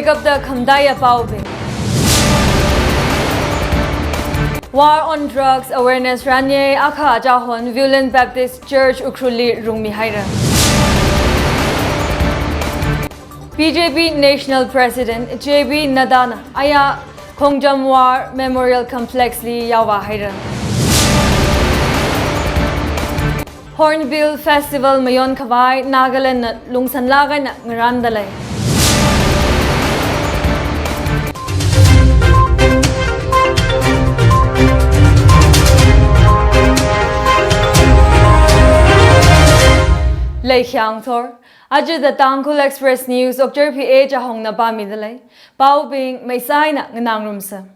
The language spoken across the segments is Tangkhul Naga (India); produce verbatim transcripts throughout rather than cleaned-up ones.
Kapda khamdai apaobing. War on Drugs Awareness Ranyei akha achahon Viewland Baptist Church Ukhrulli rungmihaira. B J P National President J P Nadda na aya Khongjom War Memorial Complex li yaovāhaira. Hornbill Festival mayon khavai Nagaland na lungsanlāk eina ngarānda lei. Leikhyang thor, aja The Tangkhul Express News Okchar P A Chahongna pāmida lei. Paobing maisaina nganāngarumsa.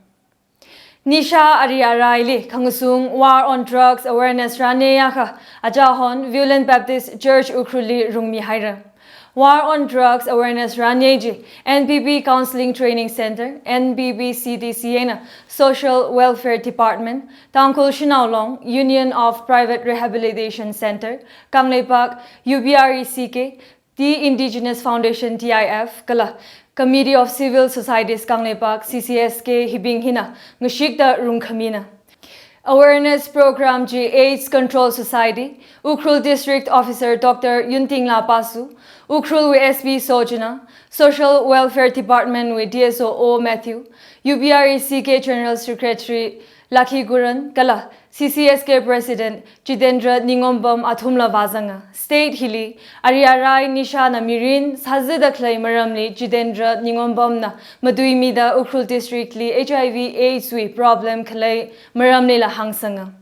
Nisha ari araili khangasung War on Drugs Awareness Ranyei akha achahon Viewland Baptist Church Ukhrulli rungmihaira. War on Drugs Awareness Ranyei chi N P P Counselling Training Center, N P P C T C eina Social Welfare Department, Tangkhul Shanao Long, Union of Private Rehabilitation Center, Kangleipak, U P R E C K, The Indigenous Foundation, T I F, kala Committee of Civil Societies Kangleipak, C C S K, hibing hina ngashikta rungkhamina. Awareness program chi AIDS Control Society, Ukhrul District Officer Doctor Yuntingla Pasu, Ukhrulwui S P Sojana, Social Welfare Department wui D S O O Matthew, U P R E C K General Secretary Lakhi Guran, kala C C S K President Jitendra Ningombam athumla vāzanga. State hili ari arai nishana mirin sāzida khalei maramli Jitendra Ningombam na matuimida Ukhrul District li H I V AIDS wui problem khalei maramlila hāngsanga.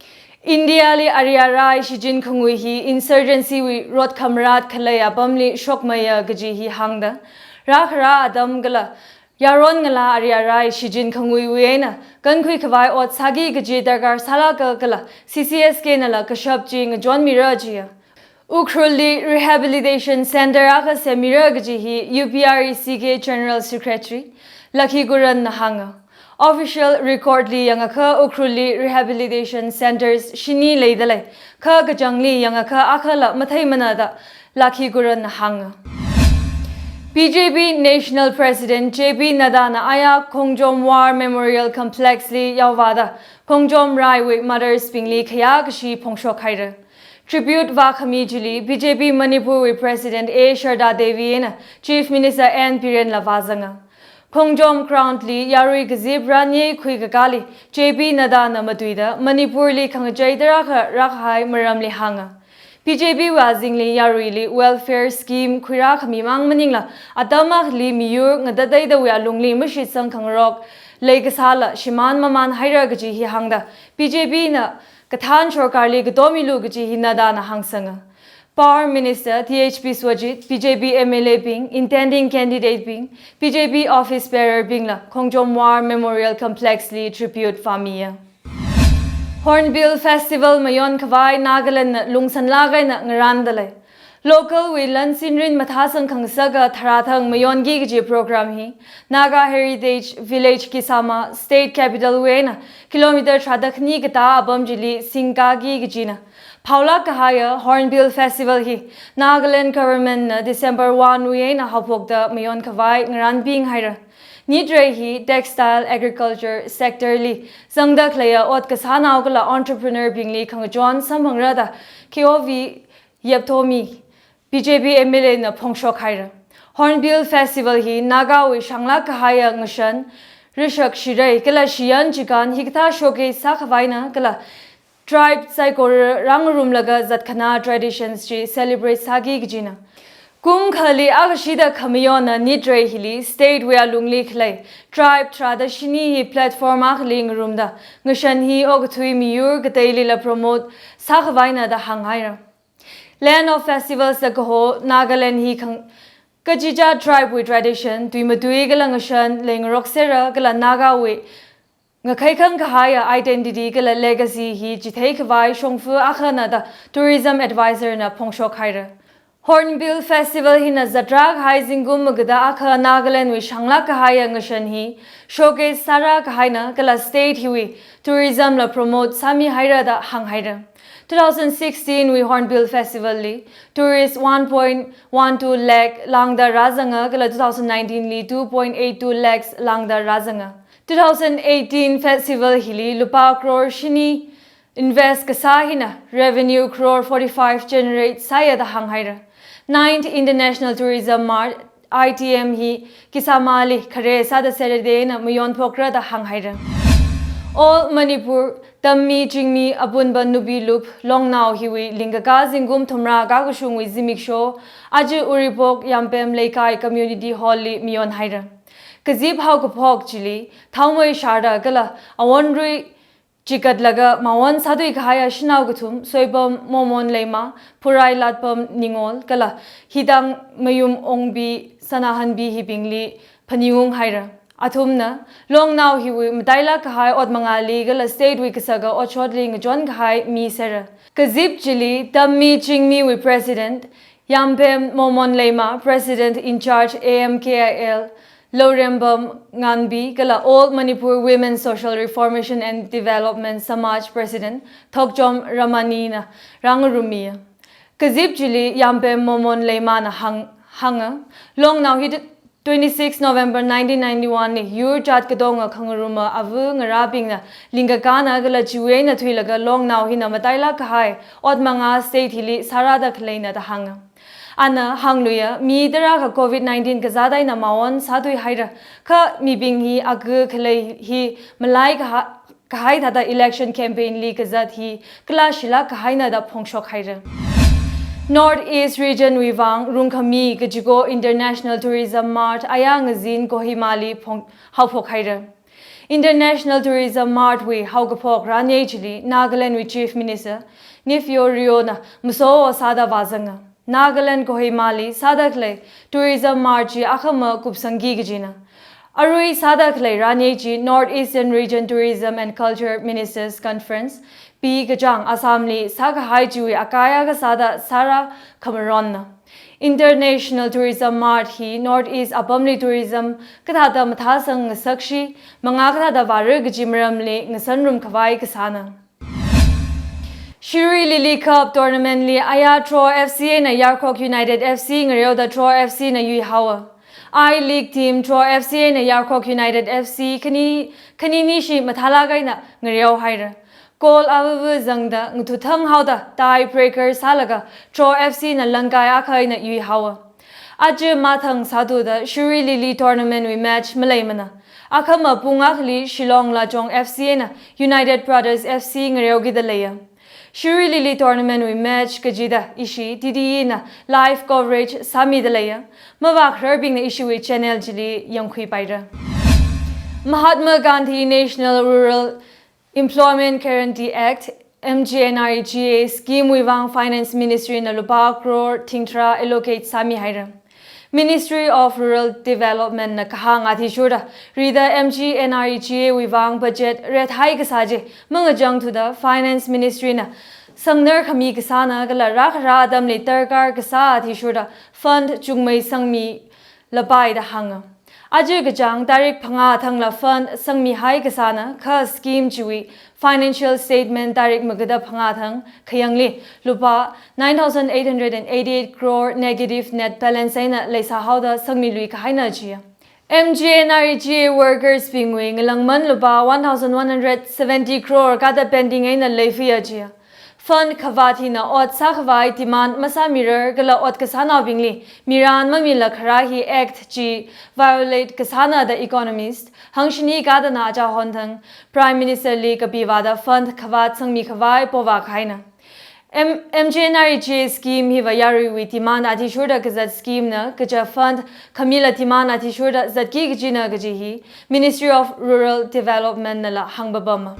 India li ari arai shichin khangui hi insurgency wui rot khamarat khalei apamli shokmeiya kaji hi hāngda, rākhara atam kala yaron ngalā ari arai shichin khanguiwui eina kankhui khavai ot sāki kaji darkar sālāka kala C C S K nala kashap chi ngachonmira jiya. Ukhrulli Rehabilitation Center akha semmira kaji hi U P R E C K General Secretary Lakhi Guran na hānga. Official record li yangakha Ukhrulli Rehabilitation Centers shini leida lei, kha kachangli yangakha akhala matheimana da Lakhi Guran na hānga. B J P National President J P Nadda na aya Khongjom War Memorial Complex li yaovāda Khongjom raiwui mothers bingli khayākashi phongshokhaira. Tribute vākhami chili B J P Manipur wui President A Sharda Devi eina Chief Minister N Biren la vāzanga. Khongjom ground li yarui kazip ranyei khuikakāli J P Nadda na matuida Manipur li khangachei tarākha rākahai maramli hānga. B J P wui azingli yaruili welfare scheme khuirākhami mang maningla atam akhali miyur ngatateidawui alungli mashitsang khangarok leikasāla shimān mamānhaira kaji hi hāngda B J P na kathān sorkarli katomilu kaji hi Nadda na hāngsanga. Power Minister T H Biswajit, B J P M L A bing, intending candidate bing, B J P office bearer bingla Khongjom War Memorial Complex li tribute vāmiya. Hornbill Festival mayon khavai Nagaland na lungsanlāk eina ngarānda lei. Local wui lan sinrin mathāsang khangasaka tharāthang mayonki kaji program hi Naga Heritage Village Kisama, State Capital wui eina kilometer tharāda khani katā apam chili singkāki kajina. Phaolāk kahaiya Hornbill Festival hi Nagaland Government na December one wui eina haophokta mayon khavai ngarānpinghaira. Nitrei hi textile agriculture sector li zangda khaleiya ot kasānao kala entrepreneur bingli khangachon samphangra da K O V Yepthomi, B J P M L A na phongshokhaira. Hornbill Festival hi Nagawui shanglāk kahaiya ngashan, rishak shirei kala shiyan chikān hikathā showcase sākhavaina kala tribe saikora rāngarumlaga zatkhana traditions chi celebrate sāki kajina. Kum akhali akhashida khamayonna nitrei hili state wui alungli khalei tribe tharāda shini hi platform akhali ngarumda ngashan hi okathui miyur kateilila promote sākhavaina da hānghaira. Land of Festivals da kaho Nagaland hi khang kachicha tribe wui tradition, tuimatui kala ngashan leingarok sera kala Nagawui ngakhaikhang kahaiya identity kala legacy hi chitheikhavai shongfa akhana da tourism advisor na phongshokhaira. Hornbill Festival hina zatrā kahai zingkum magada akha Nagaland wui shanglāk kahaiya ngashan hi showcase sārā kahaina kala state hiwui tourism la promote sāmihaira da hānghaira. Two thousand sixteen wui Hornbill Festival li tourist one point one two lakh lāngda rāzanga kala two thousand nineteen li two point eight two lakhs lāngda rāzanga. Two thousand eighteen festival hili lupā crore shini invest kasā hina revenue crore forty-five generate sāya da hānghaira. Ninth International Tourism Mart, I T M hi Kisāmali khare sāda Saturday na mayonphokra da hānghaira. All Manipur tammi chingmi apunba nupi lup Longnao hiwui lingkakā zingkum thumrā kakashungwui zimiksho aja Uripok Yampem Leikai Community Hall li mayonhaira. Kazip haokaphok chili thaomei sharda kala awonrui chikatlaga mawon sāthui kahaiya shanao kathum Soipam Momon Leima, Phurai Latpam Ningol kala Hidang Mayum Ongbi Sanahanbi hibingli phaningung haira. Athumna Longnao hiwui matailāk kahai ot mangāli kala state wui kasaka otshotli ngachon kahai mi sera. Kazip chili tammi chingmiwui President Yampem Momon Leima, President in Charge A M K I L, Lourembam Nganbi kala All Manipur Women Social Reformation and Development Samaj President Thokchom Ramani na rāngarummiya. Kazip chili Yampem Momon Leima na hāng, hānga, Longnao hi twenty-six November nineteen ninety-one li yur jat katonga khangaruma ava ngarābingna lingkakāna kala chiwui eina thuilaga Longnao hina matailāk kahai ot mangā state hili sārāda khaleina da hānga. Ana hāngluiya, mi tarākha covid nineteen kazāt eina mawon sāthui haira, kha mibing hi aga khalei hi malai kaha, kahai thāda election campaign li kazāt hi kala shilāk kahaina da phongshok haira. North East Region wui vang rungkhami kachiko International Tourism Mart aya ngazin Kohima li phong, haophok haira. International Tourism Mart wui haokaphok ranyei chili Nagaland wui Chief Minister Neiphiu Rio na maso sāda vāzanga. Nagaland Kohima li sāda khalei Tourism Mart chi akhama kupsangki kajina. Arui sāda khalei ranyei chi North Eastern Region Tourism and Culture Ministers Conference, P Kachang, Assam li sākahai chiwui akai akha sāda sārā khamaronna. International Tourism Mart hi North East apamli tourism kathāda mathāsang ngasakshi, mangā kathāda vāra kaji maramli ngasanrum khavai kasāna. Shirui Lily Cup Tournament li aya Tro F C eina Yarkhok United F C ngareoda Tro F C na yuihaowa. I-League team Tro F C eina Yarkhok United F C khani, khaninishi mathālāk eina ngareo haira. Goal avava zangda ngathuthang haoda tie breaker sālaga Tro F C na langkai akha eina yuihaowa. Aja mathang sāthuda Shirui Lily Tournament wui match maleimana. Akhama pung akhali Shillong Lajong F C eina United Brothers F C ngareokida leiya. Shirui Lily Tournament wui match kachida ishi T T E na live coverage sāmida leiya. Mavākhararbingna ishiwui channel chili yangkhuipaira. Mahatma Gandhi National Rural Employment Guarantee Act, M G N R E G A scheme wui vang Finance Ministry na lupā crore thingtharā allocate sāmihaira. Ministry of Rural Development na kahāng athishurda rida M G N R E G A wui vang budget rethai kasā chi mangachangthuda Finance Ministry na sangnar khami kasāna kala rākhara atamli darkar kasā athishurda fund chungmei sangmilapai da hānga. Aja kachāng tarik phangā thangla fund sangmihai kasāna kha scheme chiwui financial statement tarik magada phangā thang khayangli lupā nine thousand eight hundred and eighty-eight crore negative net balance eina leisāhaoda sangmilui kahaina jiya. M G N R E G A workers bingwui ngalangman lupā one thousand one hundred seventy crore kada pending eina leifiya jiya. Fund khavāt hina ot sākhavai demand masāmirar kala ot kasānaobingli mirān mamila kharā hi Act chi violate kasāna da economist hangshini kadana achahon thang Prime Minister li kapiva da fund khavāt sangmi khavai povā kahaina. M-, M G N R E G A scheme hiva yaruiwui demand athishurda kazat scheme na kaja fund khamila demand athishurda zatki kajina kaji hi Ministry of Rural Development nala hāngpapama.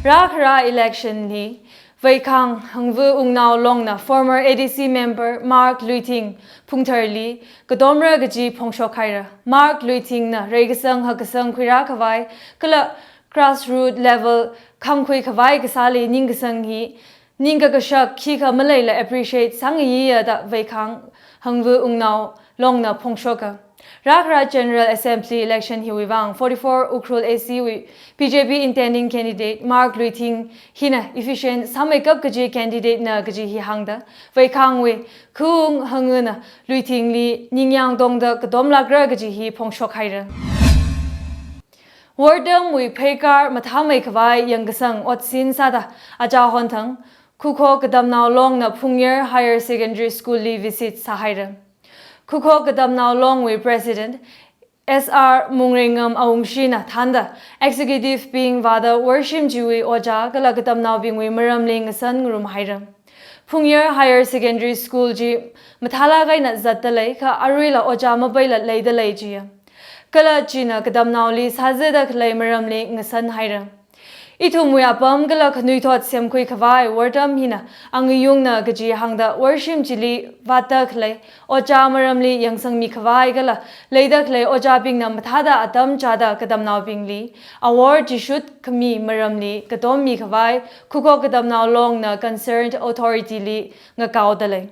Rākhara election li Veikhang Hangva Wungnao Long na former A D C member Mark Luithing phungtharli katomra kaji phongshok haira. Mark Luithing na reikasang hakkasang khuirā khavai kala grassroot level khangkhui khavai kasāli ningkasang hi ningkakashak khikha maleila appreciate sāngayiya da Veikhang Hangvu Wungnao Longna phongshoka. Rākhara General Assembly election hiwui vang forty-four Ukhrul A C wui B J P intending candidate Mark Luithing hina efficient sāmeikap kaji candidate na kaji hi hāngda, Veikhangwui khung hangana Luithingli ningyāng tongda katomlākra kaji hi phongshok haira. Wortamwui pheikar mathāmeikhavai yangkasang otsin sāda achā honthang Khukho Katamnao Longna Phungyar Higher Secondary School li visit sāhaira. Khukho Katamnao Longwui President S R Mungrengam Awungshina thānda executive bing vāda worshim chiwui ojā kala katamnaobingwui maramli ngasan ngarum haira. Phungyar Higher Secondary School chi mathālāk eina zatda lei kha aruila ojā mapeila leida lei jiya. Kala china katamnaoli sāzada khalei maramli ngasan haira. Ithumwui apam kala khanuithot semkhuikhavai wortam hina angayungna kaji hāngda worshim chili vātda khalei ojā maramli yangsangmikhavai kala leida khalei ojābingna mathāda atam chāda katamnaobingli awor chishut khami maramli katommikhavai Khukho Katamnao Longna concerned authority li ngakaoda lei.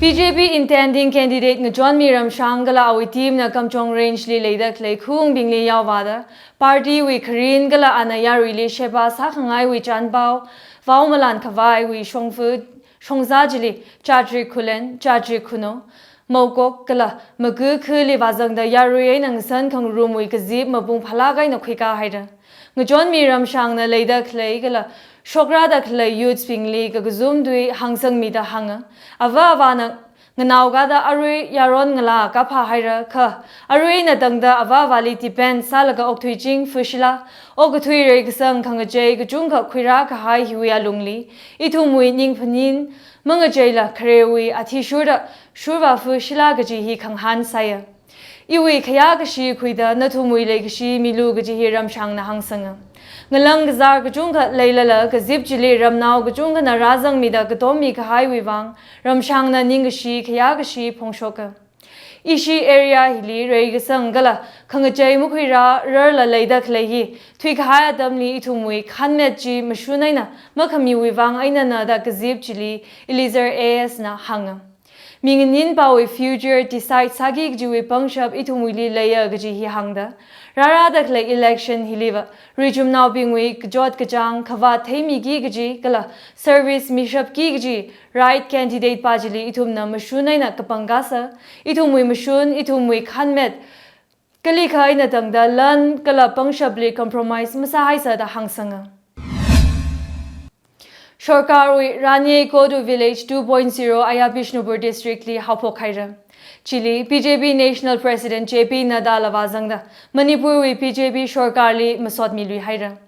B J P intending candidate Ngachonmi Ramshang kala awui team na Kamjong Range li leida khalei khungbingli yaovāda party wui kharin kala ana yaruili sheba sākhangaiwui chānpao vaomalan khavaiwui shongfa shongzā chili Chatrik Khullen, Chatrik Khuno, Maokok kala Maku khali vāzangda yarui eina ngasan khangarumwui kazip mapung phālāk eina khuikā haira. Ngachonmi Ramshangna leida khalei kala shokrāda khalei youths bingli kakazum tui hāngsangmida hānga, ava avāna nganaokada arui yaron ngalā kaphā haira kha aruina tangda ava avāli depend sālaga okthui ching fushila, okathui reikasang khangachei kachungkha khuirā kahai hiwui alungli ithumwui ningphanin mangacheila kharewui athishurda shurvā fushila kaji hi khangahān sāya. Iwui khayākashi khuida nathumwui leikashi milu kaji hi Ramshangna hāngsanga. Ngalang kazār kachungkha leilala kazip chili ramnao kachungkhana rāzangmida katommi kahaiwui vang Ramshangna ningkashi khayākashi phongshoka. Ishi area hili reikasang kala khangachei makhuirā rarla leida khalei hi thuikahai atamli ithumwui khanmet chi mashun eina makhamiwui vang einana da kazip chili Eliezer A S na hānga. Minganinpawui future decide sāki kajiwui pangshap ithumwuili leiya kaji hi hāngda, rārāda khalei election hiliva richumnaobingwui kachot kachāng khavāt theimiki kaji kala service mishapki kaji right candidate pa chili ithumna mashun eina kapangkā sā, ithumwui mashun, ithumwui khanmet kalikha eina tangda lan kala pangshapli compromise masāhaisa da hāngsanga. Sorkarwui Ranye Kodu Village two point zero aya Bishnupur District li haophok haira. Chili B J P National President J P Nadda la vāzangda Manipurwui B J P sorkarli masotmi lui haira.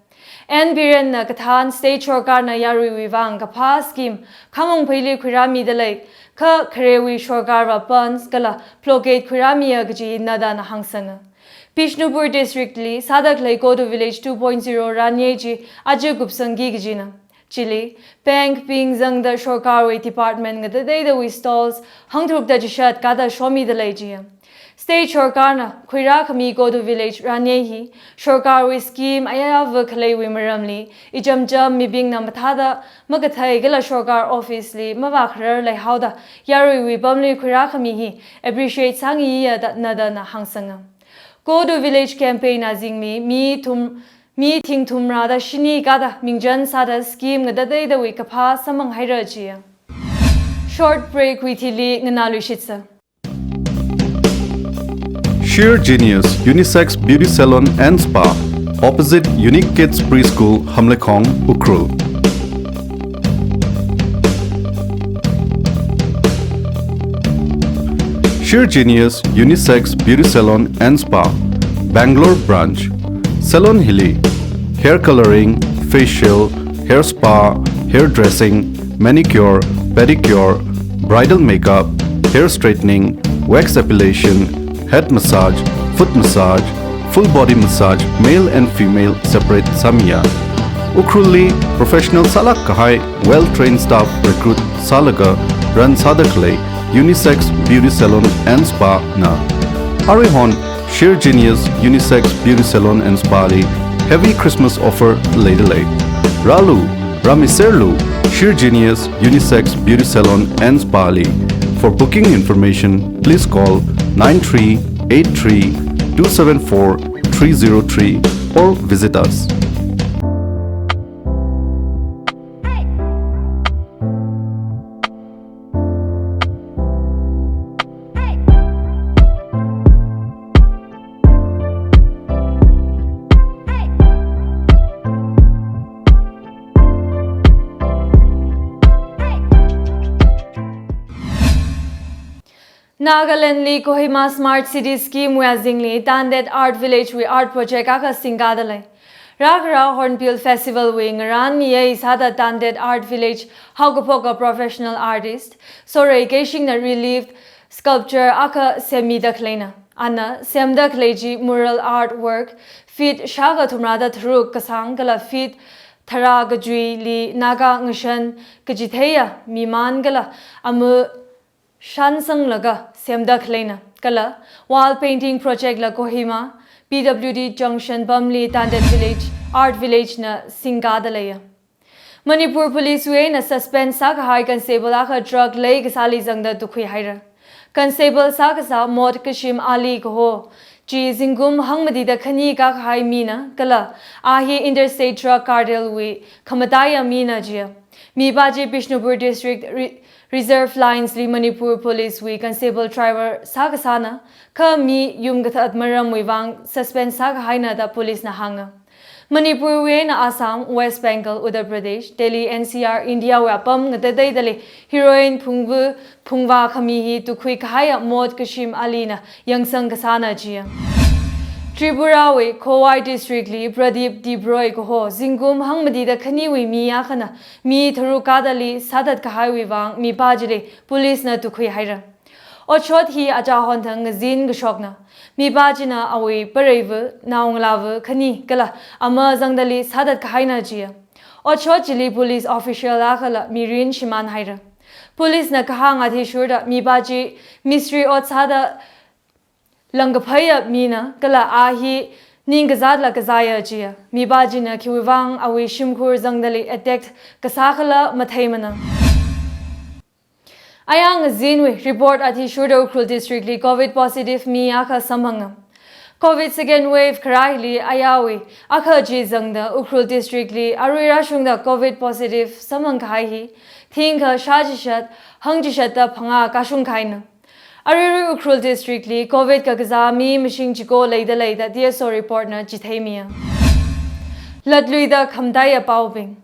N Birenna kathān state sorkarna yaruiwui vang kaphā scheme khamong pheili khuirāmida lei kha kharewui sorkar va pans kala blockade khuirāmiya kaji Nadda na hāngsanga. Bishnupur District li sāda khalei Kodu Village two point zero Ranye chi aja kupsangki kajina. Chili bank bing zangda sorkarwui department ngatateidawui stalls hangtharukda chishat kada shomida lei jiya. State sorkarna khuirākhami Kodu Village Ranye hi sorkarwui scheme ayāva khaleiwui maramli ichamcham mibingna mathāda makathei kala sorkar office li mavākharar leihaoda yaruiwui pamli khuirākhami hi appreciate sāngayiya da Nadda na hāngsanga. Kodu Village campaign azingli mi thum, mi thing thumrada shini kada mingchan sāda scheme ngatateidawui kaphā samphang haira jiya. Short break wui thili nganāluishitsa. Sheer Genius Unisex Beauty Salon and Spa, opposite Unique Kids Preschool, Hamleikhong, Ukhrul. Sheer Genius Unisex Beauty Salon and Spa, Bangalore Branch. Salon hili hair coloring, facial, hair spa, hair dressing, manicure, pedicure, bridal makeup, hair straightening, wax epilation, head massage, foot massage, full body massage, male and female separate sāmiya. Ukhrulli professional sālāk kahai well trained staff recruit sālaga run sāda khalei Unisex Beauty Salon and Spa na. Aruihon Sheer Genius Unisex Beauty Salon and Spa li heavy Christmas offer leida lei. Rālu, rāmiserlu, Sheer Genius Unisex Beauty Salon and Spa li. For booking information, please call nine three eight three two seven four three zero three or visit us. Nagaland li Kohima Smart City Scheme wui azingli Tandet Art Village wui art project akha singkada lei. Rākhara Hornbill Festival wui ngarān miyei sāda Tandet Art Village haokaphoka professional artist Sorei Keishingna relief sculpture akha semmida khaleina. Ana semda khalei chi mural artwork feet shākha thumrāda tharuk kasāng kala feet tharā kajuili Naga ngashan kachitheiya miman kala amu shansanglaga semda khaleina. Kala wall painting project la Kohima P W D junction pamli Tandet Village Art Village na singkada leiya. Manipur Police wui eina suspend sākahai constable akha drug lei kasāli zangda tukhui haira. Constable sākasā Mot Kashim Ali kaho chi zingkum hangmatida khani kakahai mina kala a hi interstate drug cartel wui khamataiya mina jiya. Mipā chi Bishnupur District Re-, Reserve Lines li Manipur Police wui constable driver sākasāna, kha mi yum kathat maramwui vang suspend sākahaina da police na hānga. Manipur wui eina Assam, West Bengal, Uttar Pradesh, Delhi, N C R, India wui apam ngatateidali heroin phungva phungvā khami hi tukhui kahaiya Mot Kashim Ali na yangsang kasāna jiya. Tripura wui Khowai District li Pradeep Debroi kaho zingkum hangmatida khaniwui mi akhana mi tharuk kadali sāthat kahaiwui vang mipā chili police na tukhui haira. Otshot hi achahon thang ngazin kashokna. Mipā china awui pareiva, naongalāva khani kala ama zangdali sāthat kahaina jiya. Otshot chili police official akhala mirin shimān haira. Police na kahāng athishurda mipā chi mistri ot sāda langkaphaiya mina kala a hi ningkazatla kazāya jiya. Mipā china khiwui vang awui shimkhur zangdali attack kasākhala matheimana. Ayā ngazinwui report athishurda Ukhrul District li covid positive mi akha samphanga. Covid second wave kharā hili ayāwui akha chi zangda Ukhrul District li arui rāshungda covid positive samphang kahai hi thingkha shāchishat hangchishatta phangā kashung kahaina. Aruirui Ukhrul District li covid kakazā mi mashing chiko leida leida D S O report na chitheimiya. Latluida khamataiya paobing.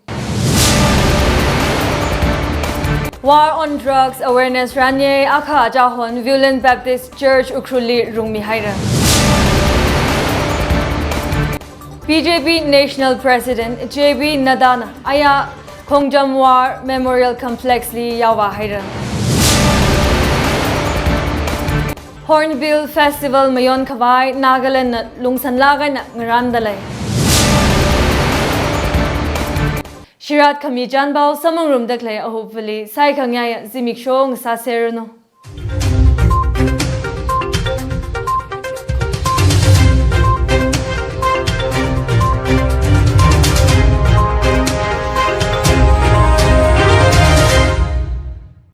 War on Drugs Awareness Rally akha achahon Viewland Baptist Church Ukhrul li rungmi haira. B J P National President J P Nadda na ayā Khongjam War Memorial Complex li yaovā haira. Hornbill Festival mayon khavai Nagaland na lungsanlāk eina ngarānda lei. Shirat khami chānpao samphangrumda khalei ahupvali saikhangayā zimiksho ngasāserranu.